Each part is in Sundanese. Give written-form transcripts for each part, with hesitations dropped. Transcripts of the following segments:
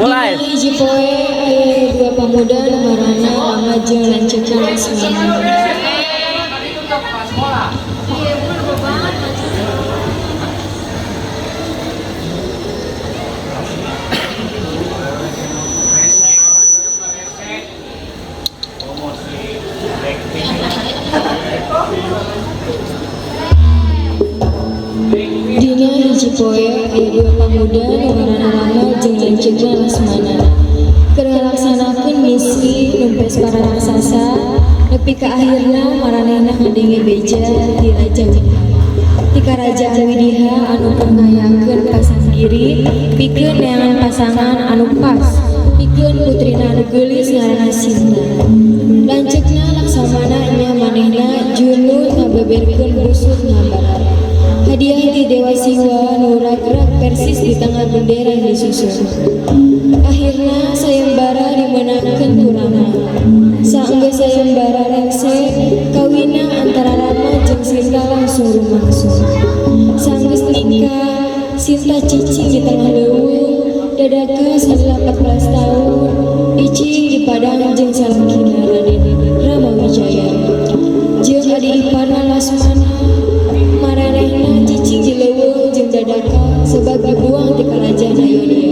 Mulai. Dina hiji poe aya dua pamuda nu ngaranna Rama jeung lanceukna Laksmana. Dina hiji poe aya dua pamuda nu ngaranna Rama jeung lanceukna Laksmana. Keur ngalaksanakeun misi numpes para raksasa nepi ka akhirna maranehna ngadenge beja ti raja ti karajaan Widiha anu keur ngayakeun pasanggiri pikeun neangan pasangan anu pas pikeun putrina anu geulis ngaranna Sinta. Lanceukna Laksamana nya manehna junun ngabeberkeun busut Mahabharata. Hadiah ti Dewa Siwa nu ragrag persis di tengah bendera disusun. Akhirna sayembara dimeunangkeun ku Rama. Saenggeus sayembara rengse, kawina antara Rama jeung Sinta langsung rumangsung. Saenggeus nikah, Sinta cicing di tengah leuweung, dadaka salila 14 tahun, icing di padang jeung salakina Raden Ramawijaya. Jeung adi iparna Lasmana, maranehna cicing di leuweung jeung dadaka sebab dibuang ti karajaan Ayodya.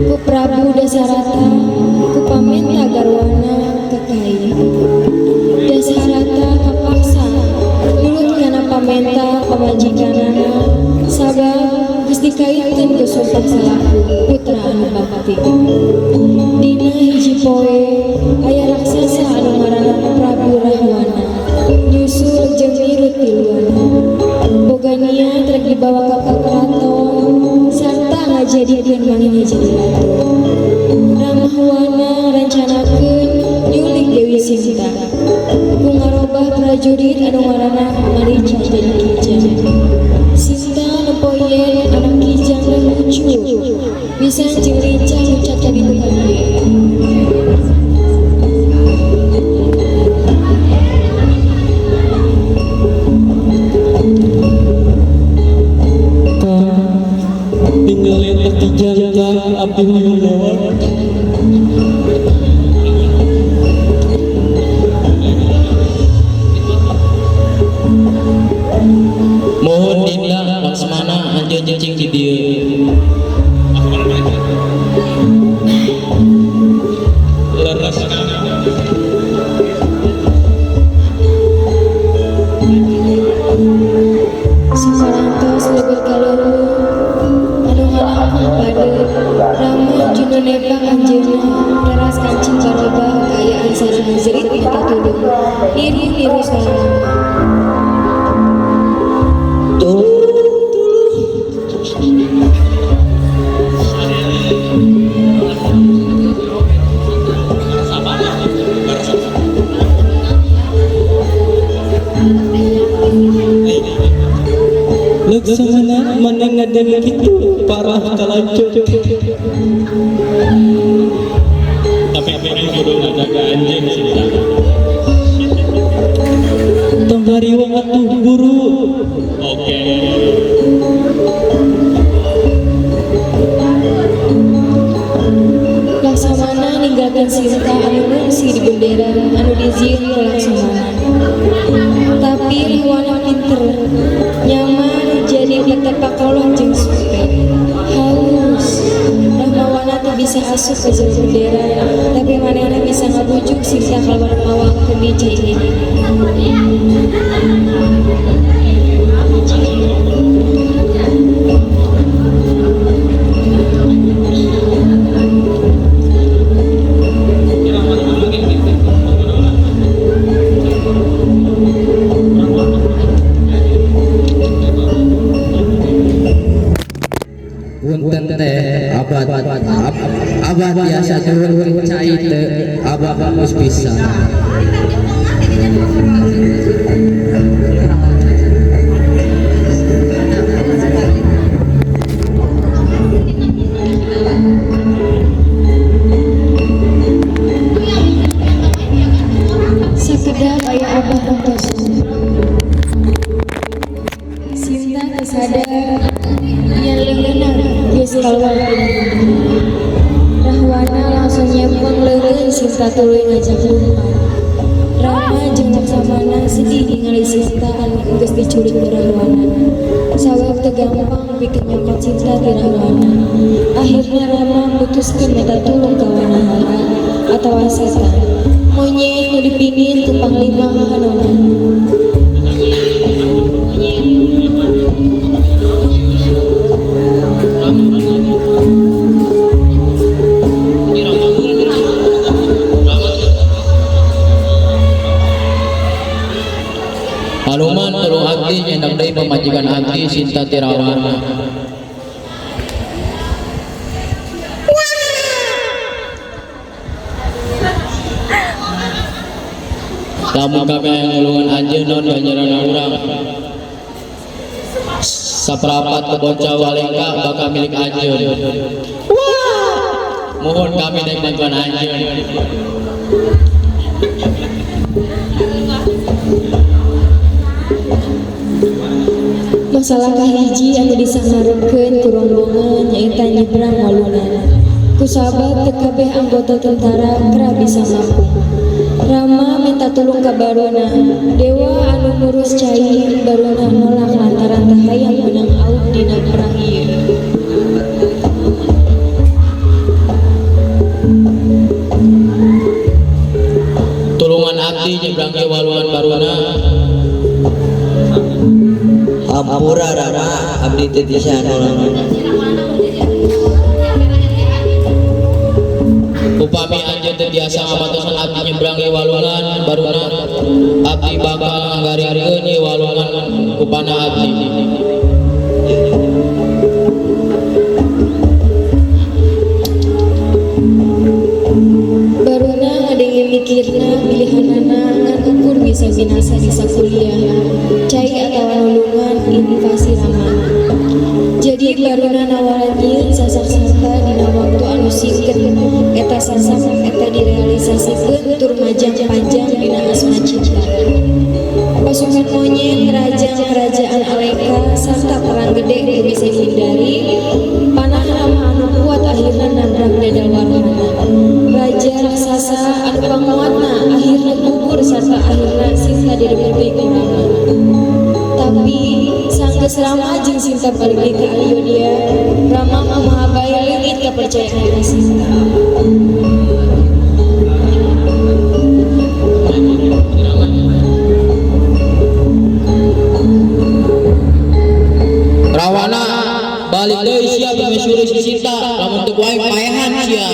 Ku Prabu Dasarata, ku pamenta garwana kakai. Dasarata kapaksa nurut kana pamenta pamajikanana sabab geus dikaitkeun ku sumpah salaku putra anu bakti. Dina hiji poe aya raksasa anu ngaranna Prabu Rahwana nyusul jeung mirut tiluan. Boga niat rek dibawa ka keraton sarta ngajadikeun manehna jadi ratu. Rahwana ngarencanakeun nyulik Dewi Sinta ku ngarobah prajurit anu ngaranna Marica jadi kijang. Sinta nempo yen anak kijang teh lucu, bisa jeung lincah luncat ka ditu ka dieu. Tinggal eta kijang Kang, abdi hoyong lewat. Mohon Dinda Laksmana anjeun cicing di dieu. Leres Kang. Saparantos lebet ka leuweung anu ngalangkah padeut, Rama junun nempak anjeunna teras kancing karobah kaayaan sareng jerit mata tudung niru-niru sora Rama. Tulung, tulung. Laksmana mana ngadan kitu parah kalanceuk. Tapi aku kudu ngajaga anjeun Sinta. Tong hariwang atuh buru. Oke. Laksamana ninggalkeun Sinta anu ngungsi di bendera anu dijieun ku Laksamana. Tapi Rahwana pinter, nyaman jadi petepak kolot jeung supe. Haus. Rahmawana teu bisa asup ka jero bendera, tapi manehna bisa ngabujuk Sinta kaluar mawa kendi cai. Punten teh abah abah biasa turun cai teu abah geus bisa. Sakedap aya abah Ontosana. Sinta teu sadar yen leungeunna geus kaluar tina bendera. Sinta tuluy ngajak lumpat. Rama jeung Laksamana sedih ningali Sinta anu geus diculik ku Rahwana. Sabab teu gampang pikeun nyokot Sinta ti Rahwana. Akhirna Rama mutuskeun minta tulung ka Wanahara atawa setan. Monyet nu dipingin ku Panglima Hanoman. Hanuman, tulung abdi nyendak deui pamajikan abdi Sinta ti Rawana. Lamun kami aya nulungan anjeun, naon ganjaran urang? Saparapat kebon Cawalengka bakal milik anjeun. Mohon kami dek bantuan anjeun. Masalah kahiji anu disangarepkeun ku rombongan nyaeta nyebrang walungan. Kusabab teu kabeh anggota tentara kera bisa ngapung. Rama minta tulung ka Baruna, dewa anu ngurus cai. Baruna nolak lantaran teu hayang meunang aub dina perang ieu. Tulungan abdi nyebrang ke walungan, Baruna. Hampura, Rama, abdi teu bisa nulungan. Upami anjeun teu tiasa ngabantosan abdi nyebrang ieu walungan, Baruna, abdi bakal ngagaringkeun ieu walungan ku panah abdi. Baruna ngadenge mikirna pilihanana ngan ukur bisa binasa di sakuliah cai atawa nulungan invasi Rama. Jadi Baruna nawaran nyieun sasak sarta dina waktu anu singket. Eta sasak eta direalisasikeun tur majang panjang dina asma cinta. Pasukan monyet ngerajang kerajaan Alengka sarta perang gede teu bisa dihindari. Panah Rama anu kuat akhirna nabrak dada Warhana, raja raksasa anu panguatna, akhirna gugur sarta akhirna Sinta direbut deui ku Rama. Tapi sanggeus Rama jeung Sinta balik deui ka Ayodhya, Rama kumaha bae leungit kapercayaan ka Sinta. Rawana, balik deui sia bime si Sinta, lamun teu ku aing paehan sia.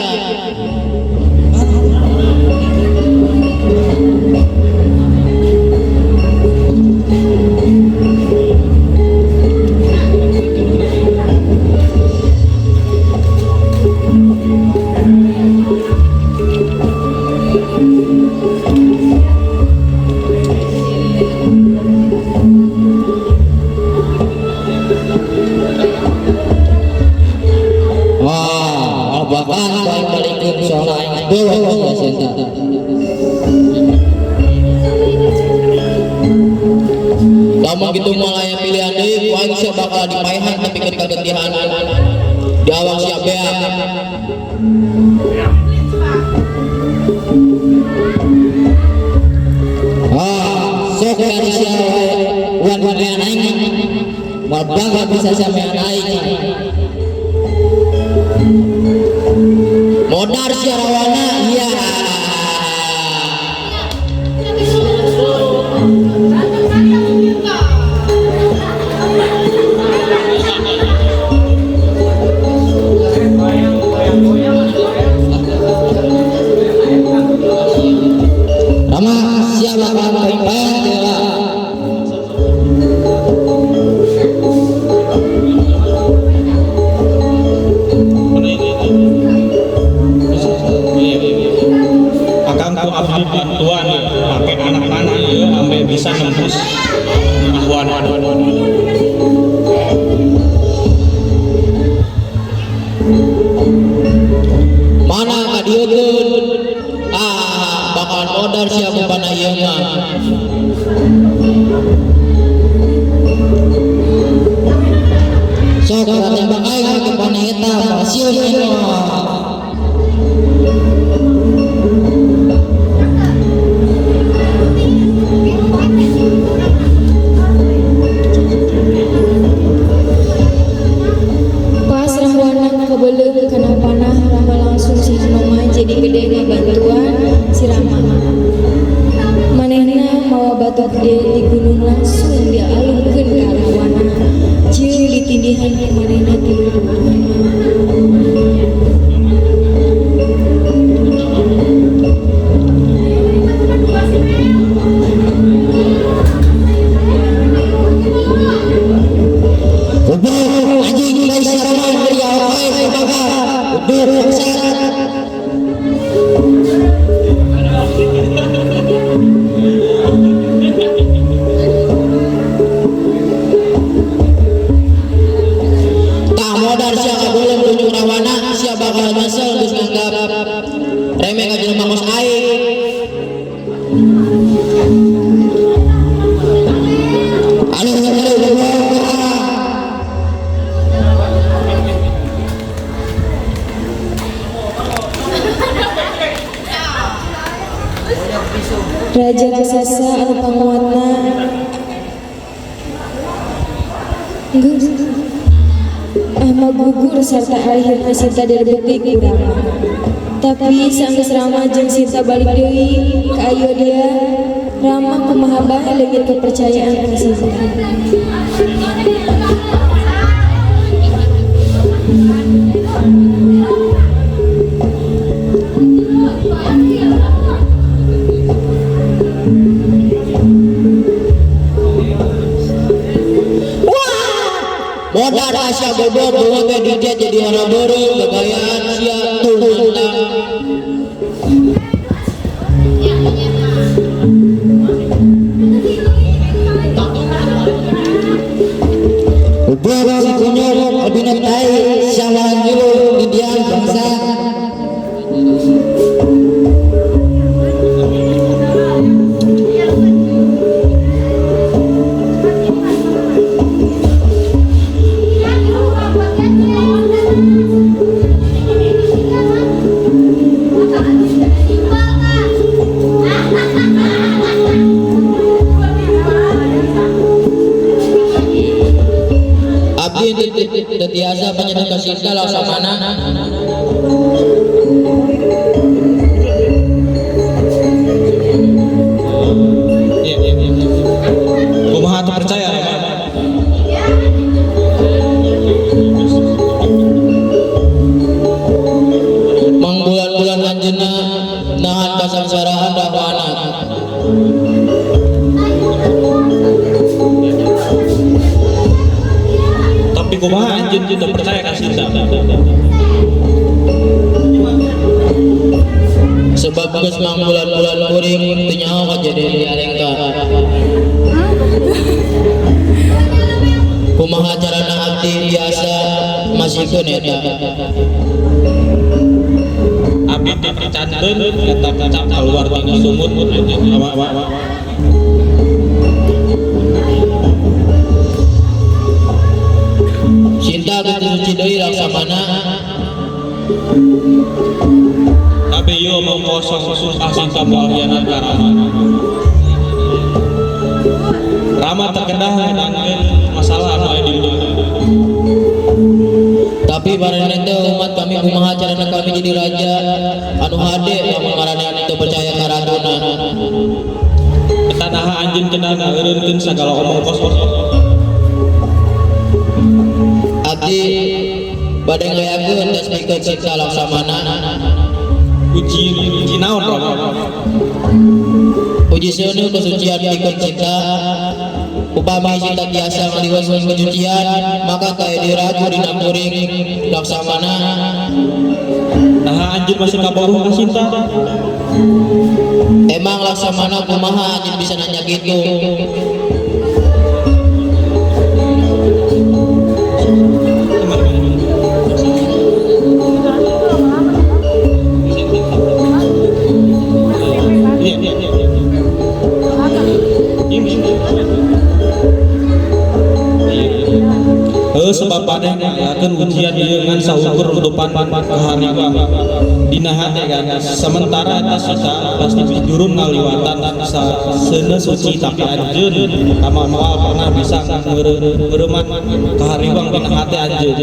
Wah, bahkan ku aing balikeun soalna aing bolos sia Sinta. Lamun kitu moal aya pilihan deui, ku aing sia bakal dipaehan nepikeun ka getihan. Di awak sia beak. Ah, sok kan sia wae wan mean aing. Moal bangga bisa sia mean aing. Modar sia Rawana, iya. Rama, sia bakal aing paehan teh lah. Akang ku abdi bantuan pakai anak panah ieu ambe bisa nembus awan. Mana kadieukeun? Ah, bakalan modar sia ku panah ieu mah. Sok tembak aing ke panah eta, pasieun aing mah. Langsung dialungkeun ka Rahwana jeung ditindihan ku manehna tilu bulan. Goblok anjing lain sarana dari awal bakar. Udah bangsat. Tah modar sia kaboleh kunjung Rahwana, sia bakal nyesel geus nganggap remeh ka jelema kos aing. Aduh aduh goblok. Raja raksasa anu panguatna geus Ahmad gugur sarta akhirna Sinta direbut ku Rama. Tapi saenggeus Rama jeung Sinta balik deui ka Ayodhya, Rama kumaha bae leungit kepercayaan ka Sinta. Modar sia goblok beungeut we di dia jadi orang beureum gagayaan sia tuh nantang. Goblok si kunyuk abina tai salah ngilu di dian bangsat. Abdi teu tiasa panjenengan ka Sinta Laksamana. Iya, iya, iya. Kumaha teu percaya Rama? Mangbulan-bulan anjeunna nahan kasangsaraan Rahwana. Tapi kumaha anjeun teu percaya ka Sinta? Sebab geus mangbulan-bulan kuring teu nyaho kajadian di Alengka. Kumaha carana abdi biasa masihkeun eta? Abdi teh percanten eta kecap keluar tina sumut anjeun Rama. Sinta geus teu suci deui Laksamana. Tapi ieu omong kosong sumpah Sinta moal hianat ka Rama. Rama terkedah ngedangkeun masalah anu aya di luhur. Tapi maraneh teh umat kami kumaha carana kami jadi raja anu hade lamun maraneh teu percaya ka ratuna. Eta naha anjeun kedah ngeureunkeun sagala omong kosong. Abdi bade ngayakeun tes pikeun Sinta Laksamana. Uji uji naon Rama? Uji seuneu kesucian pikeun Sinta. Upami Sinta tiasa ngaliwat kesucian, maka kae ragu dina kuring Laksamana. Naha anjeun masih kabogoh ka Sinta? Emang Laksamana kumaha anjeun bisa nanya kitu? Iya, iya, iya. Heuh sebab maneh ngayakeun ujian ieu ngan saukur depan kahariwang dina hate kan sementara eta Sinta pasti jurun ngaliwatan seuneu suci tapi anjeun tama moal pernah bisa ngeureman kahariwang dina hate anjeun.